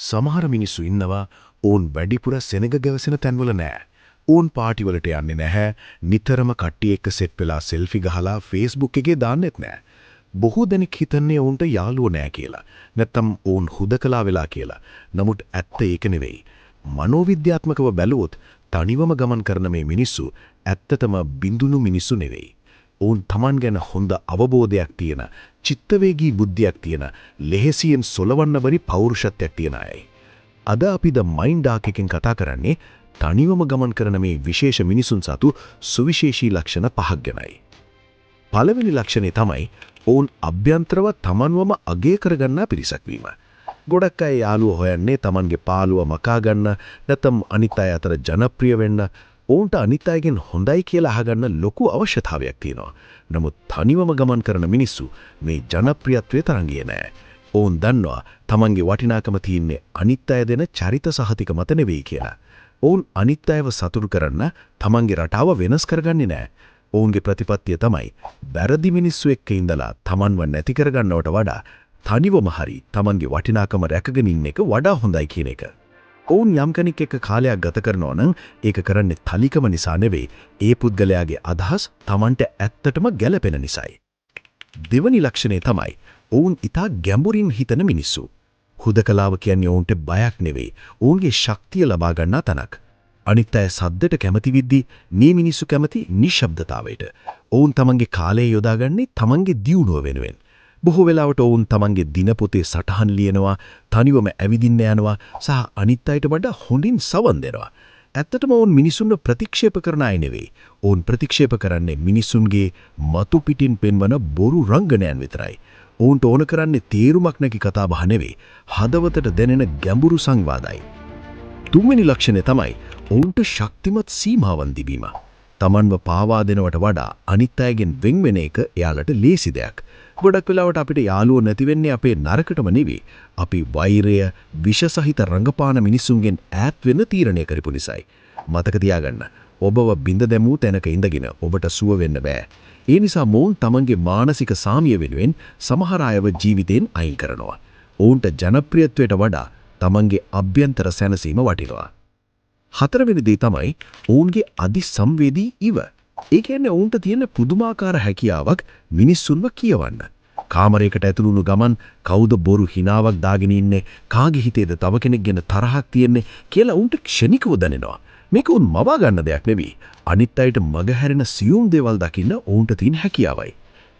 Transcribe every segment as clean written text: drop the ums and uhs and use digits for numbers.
සමහර මිනිස්සු ඉන්නවා ඔවුන් වැඩිපුර සෙනග ගැවසෙන තැන්වල නෑ. ඔවුන් පාටි වලට යන්නේ නැහැ. නිතරම කට්ටිය එක්ක සෙට් වෙලා සෙල්ෆි ගහලා Facebook එකේ දාන්නෙත් නෑ. බොහෝ දෙනෙක් හිතන්නේ ඔවුන්ට යාළුවෝ නෑ කියලා. නැත්තම් ඔවුන් හුදකලා වෙලා කියලා. නමුත් ඇත්ත ඒක නෙවෙයි. මනෝවිද්‍යාත්මකව බැලුවොත් තනිවම ගමන් කරන මේ මිනිස්සු ඇත්තටම බිඳුණු මිනිස්සු නෙවෙයි. ඔවුන් තමන් ගැන හොඳ අවබෝධයක් තියෙන, චිත්තවේගී බුද්ධියක් තියෙන, ලෙහෙසියෙන් සොලවන්න බැරි පෞරුෂත්වයක් තියෙන අයයි. අද අපි ද මයින්ඩ් ආක් එකෙන් කතා කරන්නේ තනිවම ගමන් කරන මේ විශේෂ මිනිසුන් සතු සුවිශේෂී ලක්ෂණ පහක් ගැනයි. පළවෙනි ලක්ෂණය තමයි ඔවුන් අභ්‍යන්තරව තමන්වම අගය කරගන්නා පිරිසක් වීම. ගොඩක් අය යාළුවෝ හොයන්නේ තමන්ගේ පාළුව මකා ගන්න, නැත්නම් අනිත් අය අතර ජනප්‍රිය වෙන්න, ඔවුන්ට අනිත් අයගෙන් හොඳයි කියලා අහගන්න ලොකු අවශ්‍යතාවයක් තියෙනවා. නමුත් තනිවම ගමන් කරන මිනිස්සු මේ ජනප්‍රියත්වය තරම් ගියේ නෑ. ඔවුන් දන්නවා තමන්ගේ වටිනාකම තියෙන්නේ අනිත් අය දෙන චරිත සහතික මත නෙවෙයි කියලා. ඔවුන් අනිත් අයව සතුටු කරන්න තමන්ගේ රටාව වෙනස් කරගන්නේ නෑ. ඔවුන්ගේ ප්‍රතිපත්තිය තමයි වැරදි මිනිස්සු එක්ක ඉඳලා තමන්ව නැති කරගන්නවට වඩා තනිවම හරි තමන්ගේ වටිනාකම රැකගෙන ඉන්න එක වඩා හොඳයි කියන එක. ඔවුන් යම් කෙනෙක් එක්ක කාලයක් ගත කරනවා නම් ඒක කරන්නේ තනිකම නිසා නෙවෙයි, ඒ පුද්ගලයාගේ අදහස් තමන්ට ඇත්තටම ගැළපෙන නිසායි. දෙවනි ලක්ෂණය තමයි ඔවුන් ඉතා ගැඹුරින් හිතන මිනිස්සු. හුදකලාව කියන්නේ ඔවුන්ට බයක් නෙවෙයි, ඔවුන්ගේ ශක්තිය ලබා ගන්නා තැනක්. අනිත් අය සද්දට කැමති වෙද්දි මේ මිනිස්සු කැමති නිශ්ශබ්දතාවයට. ඔවුන් තමන්ගේ කාලය යොදාගන්නේ තමන්ගේ දියුණුව වෙනුවෙන්. බොහෝ වෙලාවට ඔවුන් තමන්ගේ දිනපොතේ සටහන් ලියනවා, තනිවම ඇවිදින්න යනවා සහ අනිත් අයට වඩා හොඳින් සවන් දෙනවා. ඇත්තටම ඔවුන් මිනිසුන්ව ප්‍රතික්ෂේප කරන අය නෙවෙයි. ඔවුන් ප්‍රතික්ෂේප කරන්නේ මිනිසුන්ගේ මතු පිටින් පෙන්වන බොරු රංගනයන් විතරයි. ඔවුන්ට ඕන කරන්නේ තේරුමක් නැති කතා බහ නෙවෙයි, හදවතට දැනෙන ගැඹුරු සංවාදයි. තුන්වෙනි ලක්ෂණය තමයි ඔවුන්ට ශක්තිමත් සීමාවන් තිබීම. තමන්ව පාවා දෙනවට වඩා අනිත් අයගෙන් වෙන් වෙන එක එයාලට ලේසි දෙයක්. ගොඩක් වෙලාවට අපිට යාළුවෝ නැති වෙන්නේ අපේ නරකටම නෙවෙයි. අපි වෛරය, විෂ සහිත රඟපාන මිනිසුන්ගෙන් ඈත් වෙන්න තීරණය කරපු නිසායි. මතක තියාගන්න, ඔබව බිඳ දැමූ තැනක ඉඳගෙන ඔබට සුව වෙන්න බෑ. ඒ නිසා මොවුන් තමන්ගේ මානසික සාමිය වෙනුවෙන් සමහර අයව ජීවිතයෙන් අයින් කරනවා. ඔවුන්ට ජනප්‍රියත්වයට වඩා තමන්ගේ අභ්‍යන්තර සැනසීම වටිනවා. හතරවෙනි දේ තමයි ඔවුන්ගේ අධි සංවේදී ඉව. ඒ කියන්නේ ඔවුන්ට තියෙන පුදුමාකාර හැකියාවක් මිනිස්සුන්ව කියවන්න. කාමරයකට ඇතුළු වුණු ගමන් කවුද බොරු හිනාවක් දාගෙන ඉන්නේ, කාගේ හිතේද තව කෙනෙක් ගැන තරහක් තියෙන්නේ කියලා උන්ට ක්ෂණිකව දැනෙනවා. මේක උන් මවා ගන්න දෙයක් නෙවෙයි. අනිත් අයට මගහැරෙන සියුම් දේවල් දකින්න ඔවුන්ට තියෙන හැකියාවයි.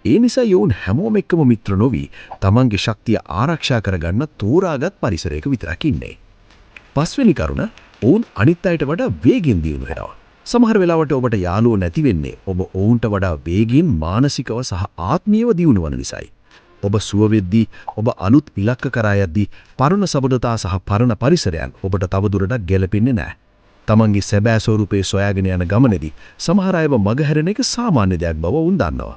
ඒ නිසා ඔවුන් හැමෝම එක්කම මිත්‍ර නොවි තමන්ගේ ශක්තිය ආරක්ෂා කරගන්න තෝරාගත් පරිසරයක විතරක් ඉන්නේ. පස්වෙනි කරුණ, ඔවුන් අනිත් අයට වඩා වේගෙන් දියුණු වෙනවා. සමහර වෙලාවට ඔබට යාළුවෝ නැති වෙන්නේ ඔබ ඔවුන්ට වඩා වේගෙන් මානසිකව සහ ආත්මීයව දියුණු වන නිසායි. ඔබ සුව වෙද්දී, ඔබ අලුත් ඉලක්ක කරා යද්දී, පරණ සබඳතා සහ පරණ පරිසරයන් ඔබට තවදුරටත් ගැලපෙන්නේ නැහැ. තමන්ගේ සැබෑ ස්වරූපය සොයාගෙන යන ගමනේදී සමහර අයව මගහැරෙන එක සාමාන්‍ය දෙයක් බව ඔවුන් දන්නවා.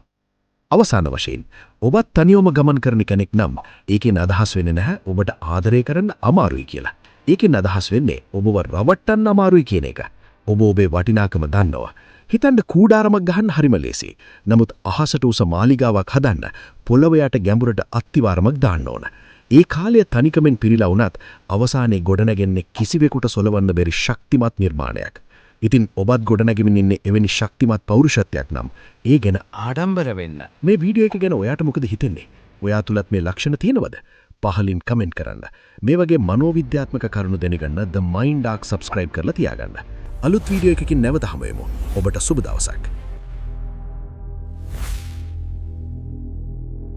අවසාන වශයෙන්, ඔබත් තනියම ගමන් කරන කෙනෙක් නම් ඒකෙන් අදහස් වෙන්නේ නැහැ ඔබට ආදරය කරන්න අමාරුයි කියලා. ඒකෙන් අදහස් වෙන්නේ ඔබව රවට්ටන්න අමාරුයි කියන එක. ඔබ ඔබේ වටිනාකම දන්නවා. හිතන්න, කූඩාරමක් ගහන්න හරිම ලේසි. නමුත් අහසට උස මාලිගාවක් හදන්න පොළව යට ගැඹුරට අත්තිවාරමක් දාන්න ඕන. ඒ කාලය තනිකමෙන් පිරීලා වුණත් අවසානයේ ගොඩනැගෙන්නේ කිසිවෙකුට සොලවන්න බැරි ශක්තිමත් නිර්මාණයක්. ඉතින් ඔබත් ගොඩනැගෙමින් ඉන්නේ එවැනි ශක්තිමත් පෞරුෂත්වයක් නම් ඒ ගැන ආඩම්බර වෙන්න. මේ වීඩියෝ එක ගැන ඔයාට මොකද හිතෙන්නේ? ඔයා තුලත් මේ ලක්ෂණ තියෙනවද? පහලින් කමෙන්ට් කරන්න. මේ වගේ මනෝවිද්‍යාත්මක කරුණු දැනගන්න The Mind Arc subscribe කරලා තියාගන්න. අලුත් වීඩියෝ එකකින් නැවත හමු වෙමු. ඔබට සුබ දවසක්.